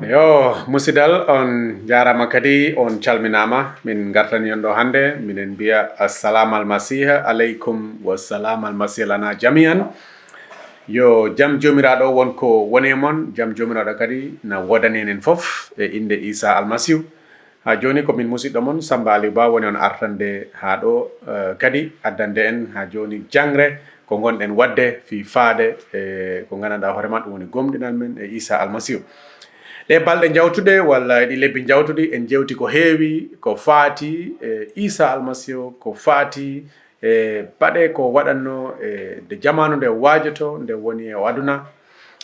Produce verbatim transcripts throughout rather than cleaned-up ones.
Yo, musidal, on njaaraama kadi, on calminaama. Min ngartani on ɗo hannde, minen mbiya assalamu almasiha aleykum wa salam almasiha lana jami'an. Yo jam Joomiraaɗo won ko woni e mon, jam Joomiraaɗo kadi na woodani enen fof e innde Iisaa Almasiihu. Haa jooni ko min musiɗɗo mon Sammba Aliw Ba woni on artande haa ɗo, eh, kadi addande en haa jooni jangre ko ngonɗen waɗde fii faade e ko nganndanɗaa hoore maa ɗum woni gomɗinal men e Iisaa Almasiihu. Ɗee balɗe jawtuɗe walla e ɗii lebbi jawtuɗi en jewti ko heewi ko faati e Iisaa Almasiihu, ko faati e baɗe ko waɗatnoo e nde jamaanu nde waajotoo, nde woni e o aduna.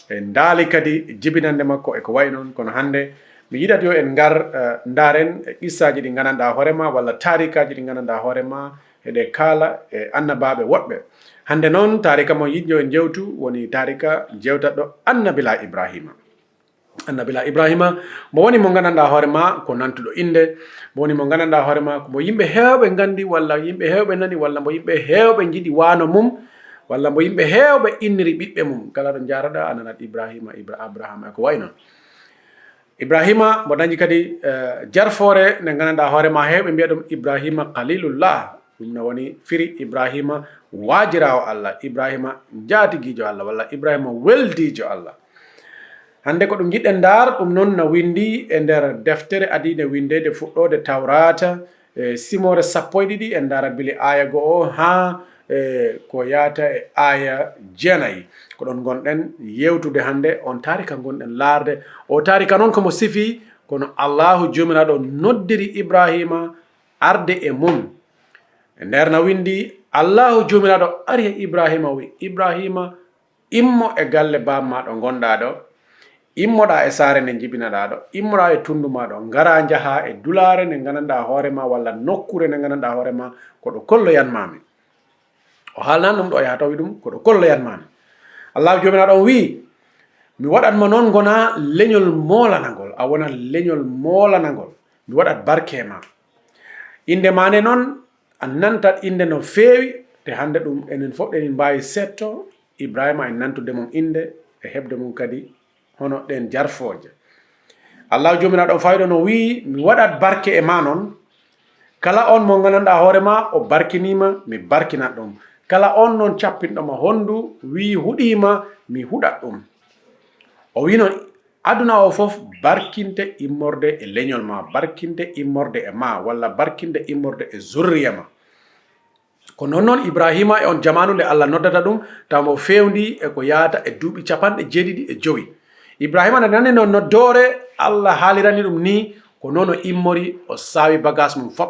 En ndaali kadi jibinannde makko e ko wayi noon, kono hannde mi yiɗat yo en ngar, eh, ndaaren qissaaji ɗi nganndanɗaa hoore maa walla taarikaaji ɗi nganndanɗaa hoore maa, eɗe kaala e annabaaɓe woɗɓe. Hannde noon taarika mo yiɗnoo en jewtu woni taarika jewtatɗo annabilaa Ibraahiima. Annabilaa Ibraahiima, mo woni mo nganndanɗaa hoore maa ko nantuɗo innde, mo woni mo nganndanɗaa hoore maa ko mo yimɓe heewɓe nganndi walla yimɓe heewɓe nani walla mo yimɓe heewɓe njiɗi wano mum walla mo yimɓe heewɓe inniri ɓiɓɓe mum. Kala ɗo njaaroɗaa a nanat Ibraahiima, Ibra-, Abrahaama e ko wayi noon. Ibraahiima mo dañi kadi, eh, jarfoore nde nganndanɗaa hoore maa heewɓe mbiya ɗum Ibraahiima Khalilullah. Ɗum ne woni firi Ibraahiima waajiraawo Allah, Ibraahiima njaatigiijo Allah walla Ibraahiima weldiijo Allah. Hannde ko ɗum njiɗɗen ndaar, ɗum noon na winndi e nder deftere adiinde winndeede fuɗɗoode Tawraata, e simoore sappo e ɗiɗi, en ndaara bili aaya go'o haa, e ko yaata e aaya jeenayi. Ko ɗoon ngonɗen yewtude hannde, on taarika ngonɗen laarde. O taarika noon ko mo sifii, kono Allaahu Joomiraaɗo noddiri Ibraahiima arde e mum. E nder na winndi, Allaahu Joomiraaɗo ari e Ibraahiima, o wi'i, "Ibraahiima, immo e galle baaba maa ɗo ngonɗaa ɗo, immoɗaa e saare nde njibinaɗaa ɗo, immoɗaa e tunndu maa ɗo, ngaraa njahaa e dulaare nde nganndanɗaa hoore maa walla nokkuure nde nganndanɗaa hoore maa, ko ɗo kolloyan maa mi." O haalnan ɗum ɗo, yaha tawi ɗum ko ɗo kolloyan maa mi. Allaahu Joomiraaɗo on wi'i, "Mi waɗat ma noon ngonaa leñol moolanangol, a wonat leñol moolanangol, mi waɗat barke e maa." Innde maa nde noon, a nantat innde no feewi, te hannde ɗum enen fof eɗen mbaawi seetto Ibraahiima e nantude mum innde e heɓde mum kadi hono ɗeen jarfooje. Allaahu Joomiraaɗo on fawii ɗoon o wi'i, "Mi waɗat barke e maa noon. Kala on mo nganndanɗaa hoore maa o barkinii ma, mi barkinat ɗum. Kala on noon cappinɗo ma honndu wi'i huɗii ma, mi huɗat ɗum." O wi'i noon, "Aduna o fof barkinte immorde e leñol maa, barkinte immorde e maa, walla barkinte immorde e zurriya maa." Ko noon noon Ibraahiima e on jamaanu nde Allah noddata ɗum, tawa mo fewndii e ko yaata e duuɓi capanɗe jeeɗiɗi e jowi. Ibraahiima nde nani noon noddoore Allah haalirani ɗum nii, ko noon o immori, o saawi bagaas mum fof.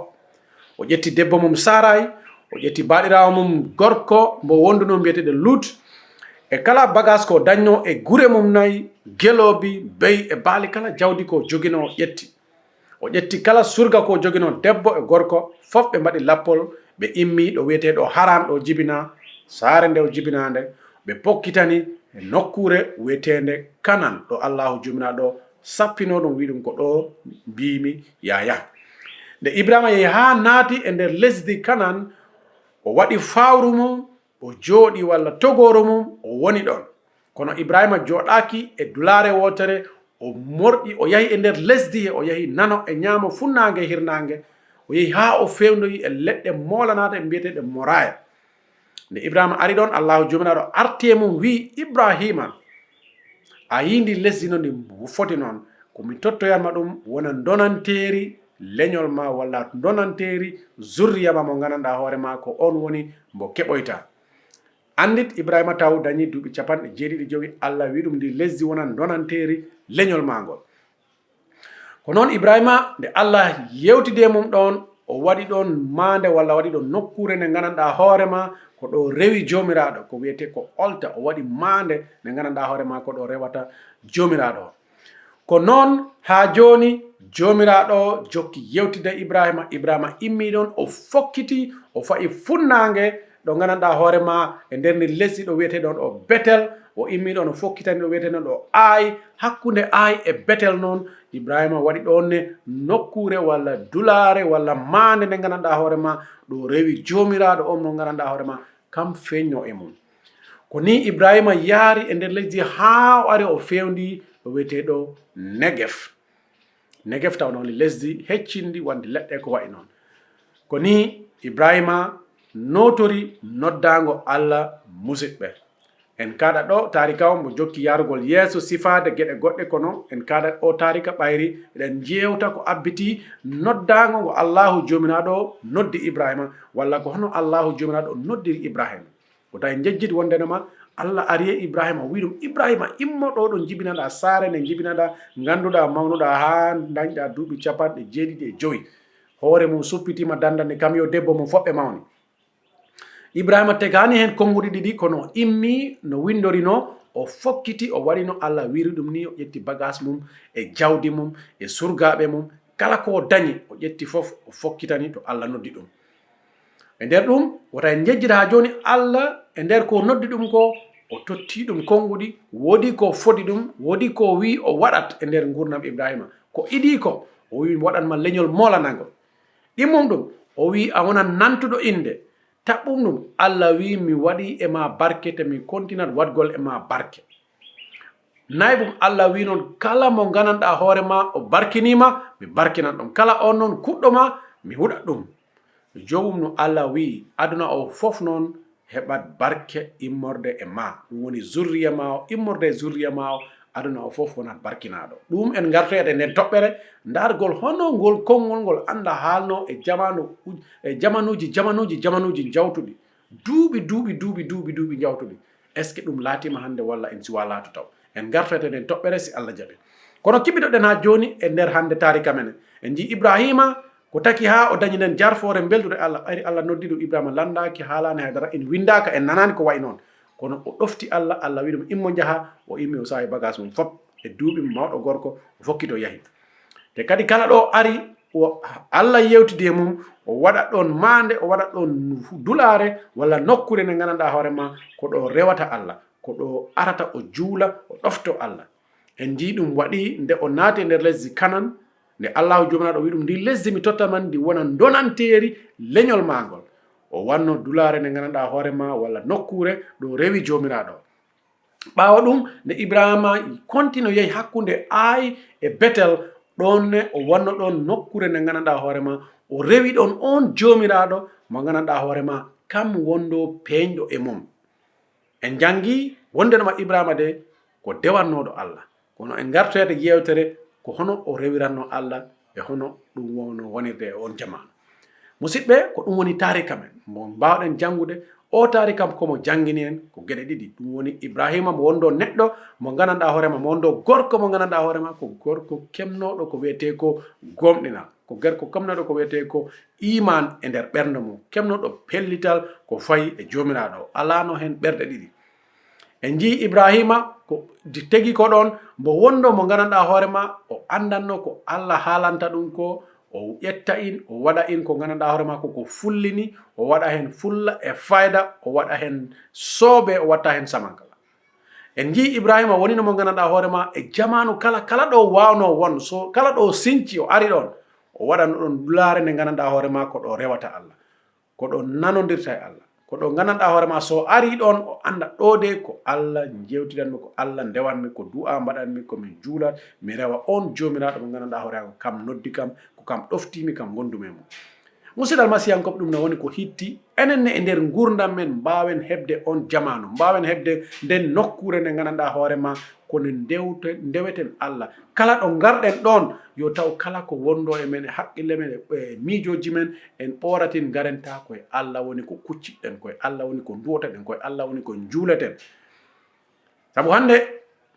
O ƴetti debbo mum Saaraay, o ƴetti baaɗiraawo mum gorko mbo wondunoo mbiyeteeɗo Luut, e kala bagaas ko dañnoo e gure mum nayi, geloobi, beyi e baali, kala jawdi ko joginoo o ƴetti. O ƴetti kala surga ko joginoo debbo e gorko, fof ɓe mbaɗi lappol, ɓe immi ɗo wiyeteeɗo Haran ɗo jibinaa, saare nde o jibinaa nde, ɓe pokkitani e nokkuure wiyeteende Kanan, ɗo Allaahu Joomiraaɗo sappinoo ɗum, wi'i ɗum, "Ko ɗo mbiimi yaa yah." Nde Ibraahiima yehi haa naati e nder lesdi Kanan, o waɗi fawru mum, o jooɗi walla togooru mum, o woni ɗoon. Kono Ibraahiima jooɗaaki e dulaare wootere, o morƴi, o yahi e nder lesdi he, o yahi nano e ñaamo funnaange e hirnaange, o yehi haa o fewndoyi e leɗɗe moolanaaɗe mbiyeteeɗe Moraaya. Nde Ibraahiima ari ɗoon, Allaahu Joomiraaɗo arti e mum, wi'i, "Ibraahiima, a yii ndi lesdi no ndi foti noon, ko mi tottoyan ma ɗum wona ndonanteeri leñol ma walla ndonanteeri zurriya ma mo nganndanɗaa hoore ma ko oon woni mbo keɓoyta." Anndit Ibraahiima taw dañi duuɓi capanɗe jeeɗiɗi jowi, Allah wi'i ɗum ndi lesdi wona ndonanteeri leñol ma ngol. Ko noon Ibraahiima, nde Allah yewtidi e mum ɗoon, o waɗi ɗoon maande walla waɗi ɗoon nokkuure nde nganndanɗaa hoore ma ko ɗo rewi Joomiraaɗo, ko wiyetee ko olta, o waɗi maande nde nganndanɗaa hoore ma ko ɗo rewata Joomiraaɗo. Ko noon haa jooni Joomiraaɗo jokki yewtidde e Ibraahiima. Ibraahiima immii ɗoon, o fokkiti, o fa'i funnaange ɗo nganndanɗaa hoore ma e nder ndin lesdi ɗo wiyetee ɗoon ɗo Betel. O immii ɗoon, o fokkitani ɗo wiyetee ɗoon ɗo Aayi. Hakkunde Aayi e Betel noon, Ibraahiima waɗi ɗoon ne nokkuure walla dulaare walla maande nde nganndanɗaa hoore ma ɗo rewi Joomiraaɗo on mo nganndanɗaa hoore ma kam feeñnoo e mum. Ko nii Ibraahiima yaari e nder lesdi haa o ari o feewndi ɗo wiyetee ɗo Negef. Negef taw noon lesdi heccindi wonde leɗɗe ko wayi noon. Ko nii Ibrahima nootori noddaango Allah. Musidɓe, en kaaɗat ɗo taarika on mbo jokki yaarugol yeeso sifaade geɗe goɗɗe, kono en kaaɗat o taarika ɓayri eɗen njeewta ko abbitii noddaango ngo Allahu Joomiraaɗo noddi Ibrahima, walla ko hono Allahu Joomiraaɗo noddiri Ibrahima. Wota en njejjit wonde no ma Allah ari e Ibrahima, o wi'i ɗum, "Ibrahima, immo ɗo, ɗo njibinaɗaa saare nde njibinaɗaa, ngannduɗaa mawnuɗaa haa ndañɗaa duuɓi capanɗe jeeɗiɗi e jowi. Hoore mum suppitiima dandande kam yo debbo mum foɓɓe mawni." Ibrahima tegaani heen konnguɗi ɗiɗi, kono o immii no winndorinoo, o fokkiti, o waɗi no Allah wiiri ɗum nii, o ƴetti bagaas mum e jawdi mum e surgaaɓe mum, kala ko o dañi, o ƴetti fof, o fokkitani to Allah noddi ɗum. E nder ɗum, wota en njejjit haa jooni, Allah e nder ko noddi ɗum ko, o totti ɗum konnguɗi, woodi ko fodi ɗum, woodi ko wi'i o waɗat e nder nguurndam Ibrahima. Ko idii ko, o wi'i, "Mi waɗan ma leñol moolanangol." Ɗimmum ɗum, o wi'i, "A wonan nantuɗo innde." Taɓɓum ɗum, Allah wi'i, "Mi waɗi e ma barke, te mi kontinat waɗgol e ma barke." Nayi ɗum, Allah wi'i noon, "Kala mo ngananɗaa hoore ma, o barkinii ma, mi barkinan ɗum. Kala on noon kuɗɗo ma, mi huɗat ɗum." Joomum no Allah wi'i, "Aduna o fof noon heɓat barke immorde e ma." Ɗum woni zurriya ma o, immorde e zurriya ma o, aduna o fof wonat barkinaaɗo. Ɗum en ngartoyat e nden toɓɓere, ndaargol hono ngol konngol ngol Allah haalno e jamaanu uj-, e jamanuuji, jamanuuji, jamanuuji njawtuɗi. Duuɓi, duuɓi, duuɓi, duuɓi, duuɓi njawtuɗi. Est-ce que ɗum laatiima hannde walla en siwaa laatu taw? En ngartoyat e nden toɓɓere si Allah jaɓi. Kono kiɓɓitoɗen haa jooni e nder hannde taarika men. En njii Ibrahima ko taki haa o dañi nden jarfoore mbeldude Allah. Ɓayri Allah noddi ɗum, Ibrahima lanndaaki, haalaani hay dara, en winndaaka, en nanaani ko wayi noon. Kono o ɗofti Allah, Allah wi'i ɗum, "Immo njaha." O immi, o saayi bagaas mum fop e duuɓi mum, mawɗo gorko, o fokkiti o yahi. Te kadi kala ɗo ari, o, Allah yewtidi e mum, o waɗa ɗon maande, o waɗa ɗon dulaare walla nokkuure nde ngananɗaa hoore ma ko ɗo rewata Allah, ko ɗo arata o juula, o ɗofto Allah. En njii ɗum waɗi nde o naati e nder lesdi Kanan, nde Allahu Joomiraaɗo wi'i ɗum, "Ndi lesdi mi totta man, ndi wona ndonanteeri leñol maa ngol." O wanno dulaare nde ngananɗaa hoore ma walla nokkuure ɗo rewi Joomiraaɗo. Ɓaawo ɗum, nde Ibrahima kontino yehi hakkunde Aay e Betel, ɗoon ne o wanno ɗoon nokkuure nde ngananɗaa hoore ma, o rewi ɗoon oon Joomiraaɗo mo ngananɗaa hoore ma, kam wondoo peeñɗo e mum. En njanngii wonde no ma Ibrahima de ko dewannooɗo Allah. Kono en ngartoyat e yeewtere ko hono o rewiratnoo Allah e hono ɗum wonno wonirde e oon jamaanu. Musidɓe, ko ɗum woni taarika men. Mo mbaawɗen janngude, o taarika ko mo janngini en ko geɗe ɗiɗi. Ɗum woni Ibrahima mo wonndoo neɗɗo, mo ngananɗaa hoore ma, mo wonndoo gorko mo ngananɗaa hoore ma, ko gorko kemnooɗo ko wiyetee ko gomɗinal. Ko gorko kemnooɗo ko wiyetee ko iimaan e nder ɓernde mum, kemnooɗo pellital ko fayi e Joomiraaɗo. Alaano heen ɓerɗe ɗiɗi. En njii Ibrahima ko di-, tegi ko ɗoon, mbo wonndoo mo ngananɗaa hoore ma, o anndanno ko Allah haalanta ɗum ko, o ƴetta in, o waɗa in ko ngananɗaa hoore ma ko, ko fullini, o waɗa heen fulla e fayda, o waɗa heen soobe, o watta heen samankala. En njii Ibrahima wonino mo ngananɗaa hoore ma e jamaanu kala, kala ɗo waawnoo won, so kala ɗo sinci o ari ɗoon, o waɗano ɗoon dulaare nde ngananɗaa hoore ma ko ɗo rewata Allah. Ko ɗo nanondirta e Allah. Ko ɗo ngananɗaa hoore ma, so o arii ɗoon, o annda ɗo de ko Allah njeewtidanmi, ko Allah ndewanmi, ko du'a mbaɗanmi, ko mi juulat, mi rewa oon Joomiraaɗo mo ngananɗaa hoore ma, ko kam noddi kam, ko kam ɗoftiimi, kam ngondumi e mum. Musidal masiyankooɓe, ɗum ne woni ko hitti enen ne e nder nguurndam men, mbaawen heɓde oon jamaanu, mbaawen heɓde nden nokkuure nde ngananɗaa hoore ma, ko nde ndewte-, ndeweten Allah. Kala ɗo ngarɗen ɗoon, yo taw kala ko wonndoo e men, e haqqille men, e, e miijooji men, en ɓooratin, ngarenta ko e Allah woni ko kucciɗen, ko e Allah woni ko nduwotoɗen, ko e Allah woni ko njuuleten. Sabu hannde,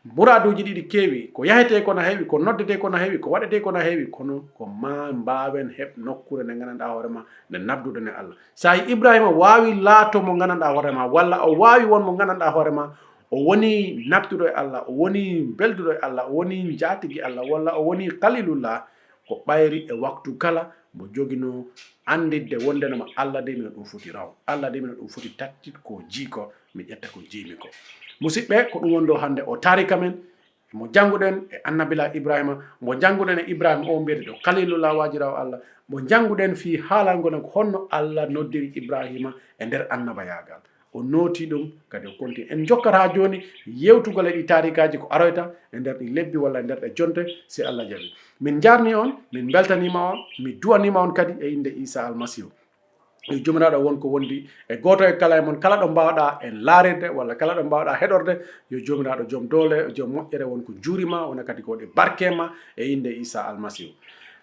muraaduuji ɗiɗi keewi, ko yahetee ko na heewi, ko noddetee ko na heewi, ko waɗetee ko na heewi, kono ko ma mbaawen heɓ nokkuure nde ngananɗaa hoore ma, nde nabduɗen e Allah. So a yii Ibrahima waawi laato mo ngananɗaa hoore ma, walla o waawi won mo ngananɗaa hoore ma, o woni nabduɗo e Allah, o woni belduɗo e Allah, o woni njaatigi Allah, walla o woni Khalilullah, ko ɓayri e waktu kala mbo joginoo annditde wonde no ma Allah de mino ɗum foti raw. Allah de mino ɗum foti tattit ko jii ko, mi ƴetta ko jiimi ko. Musidɓe, ko ɗum wonɗo hannde o taarika men, mo jannguɗen e Annabilaa Ibrahima, mo jannguɗen e Ibrahima o mbiyete ɗo Khalilullah, waajiraawo Allah, mo jannguɗen fii haalangol en ko honno Allah noddiri Ibrahima e nder annabayaagal. O nooti ɗum, kadi o konti. En jokkat haa jooni yewtugol e ɗi taarikaaji ko aroyta e nder ɗi lebbi walla e nder ɗe jonte, si Allah jaɓi. Min njaarni on, min mbeltaniima on, mi duwaniima on kadi e innde Iisaa Almasiihu. Yo Joomiraaɗo won ko wondi e gooto e kala e mon, kala ɗo mbaawɗaa en laarirde walla kala ɗo mbaawɗaa heɗorde, yo Joomiraaɗo joom doole, joom moƴƴere won ko juurima, wona kadi ko waɗi barkeema e innde Iisaa Almasiihu.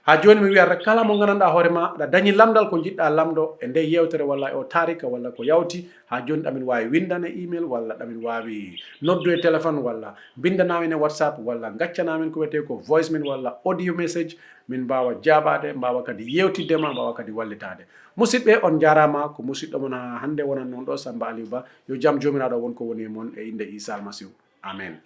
Haa jooni mi wiyata kala mo nganndanɗaa hoore ma aɗa dañi lamndal ko njiɗɗaa lamndo e nde yewtere walla e o taarika walla ko yawti, haa jooni ɗamin waawi winndane email walla ɗamin waawi noddu e téléphone walla mbinndanaa min e WhatsApp walla ngaccanaa min ko wiyetee ko voice min walla audio message, min mbaawa jaabaade, mbaawa kadi yewtidde ma, mbaawa kadi wallitaade. Musidɓe, on njaaraama. Ko musiɗɗo mon haa hannde wonan noon ɗo, Sammba Aliou Ba. Yo jam Joomiraaɗo won ko woni e mon e innde Iisaa Almasiihu. Amen.